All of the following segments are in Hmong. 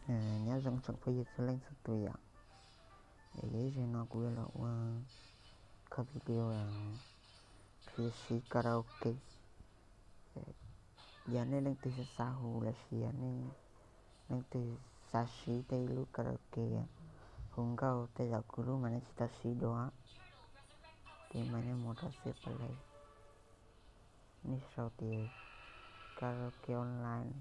Nyob zoo tsoom phooj ywg txhua leej txhua tus yom. Ib zaug no kuv yuav los ua kho video qhia siv karaoke. Yog nej leej twg xav hu los sis yog nej leej twg xav siv tej lub karaoke hu nkauj tej zaum kuv lub mas nej tsis tau siv dua. Ces mas nej mus rau xib pa lej, nej sau tias karaoke online.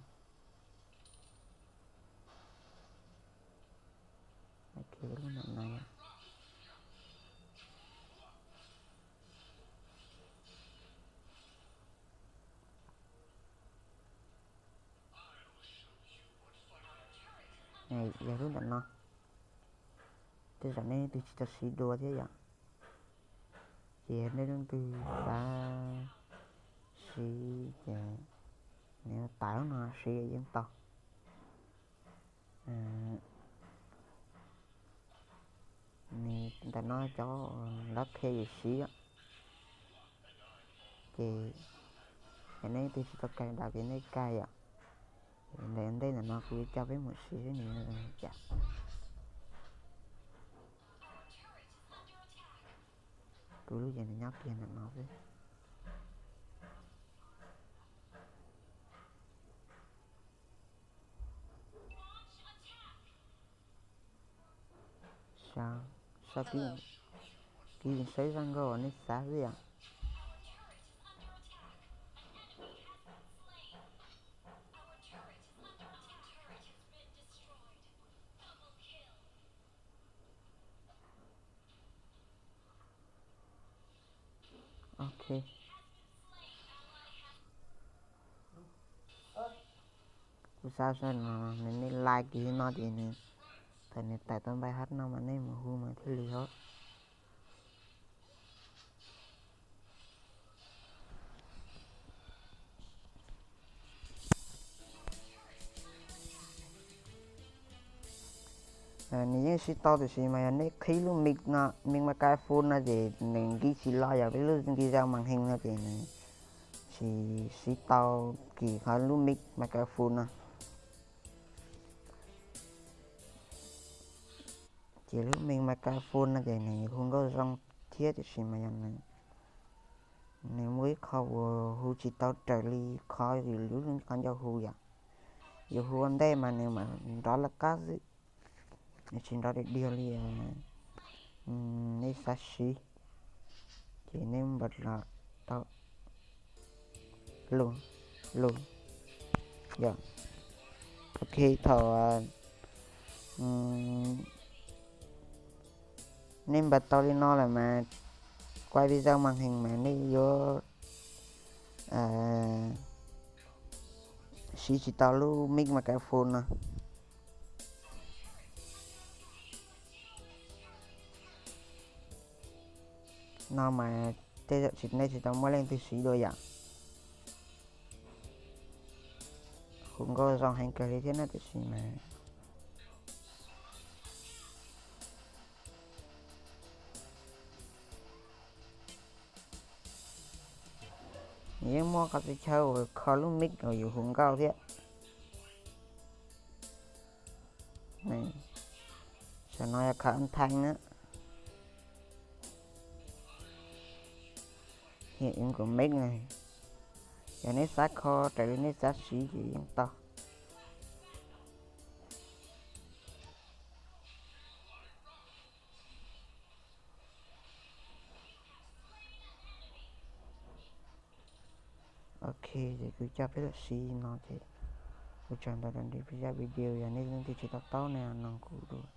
Ok, lub ntawm no yom. Yog lub ntawm no, tej zaum nej leej twg tsis tau siv dua thiab yom. Ces yog nej leej twg xav siv ces nws tải lub no siv yeej tau. Nws ntawm no cov lab qhia yus siv. Ces yog nej leej twg tsis tau cài đặt ces nej cài yom. Ntawm ntej ntawm no kuv yuav coj peb mus siv seb nws zoo li cas. Kuv lub ces nws nyob kiag ntawm no xwb. Saib, saib, kuv yeej saib zaj nkauj uas nej xav xwb yom. Ok. Kuv xav saib no, nws nej like kiag no ces nws, thaum nws tải tau npais hab no mas nej mus hu mas thiaj li hos. Nws yeej siv tau tiam sis mas yog nej qhib lub mic no, mic microphone no ces nws nki tsis los, yog peb lub nki zaj màn hình no ces nws tsis siv tau kis qhov lub mic microphone no. Ces lub mic microphone no ces nws hu nkauj zoo thiab tiam sis mas yog nws, nws muaj ib qho uas hu tsis tau raws li qhov yus lub qhov ncauj hu yom. Yus hu ua ntej mas nws mam nrov laj qab xwb, nws tsis nrov diav diag li nej xav siv. Ces nej npaj los tau lus, lus, yog. Ok, thaum nej npaj tau li no lawm mas quay video màn hình mas nej yuav siv tsis tau lub mic microphone no. No mas tej zaum tsis, nej tsis tau muaj leej twg siv dua yom. Hu nkauj zoo heev kawg li thiab na tiam sis mas nws yeej muaj qhov txhia chaw uas kho lub mic uas yus hu nkauj thiab. Saum no yog kho âm thanh na. Hiện ứng của mic này. Yog nej xav kho raws li nej xav siv ces yeej tau. Ok, ces kuv coj peb los siv no ces ua tsaug ntau rau nej peb zaj video, yog nej leej twg tsis tau taub nej noog kuv dua.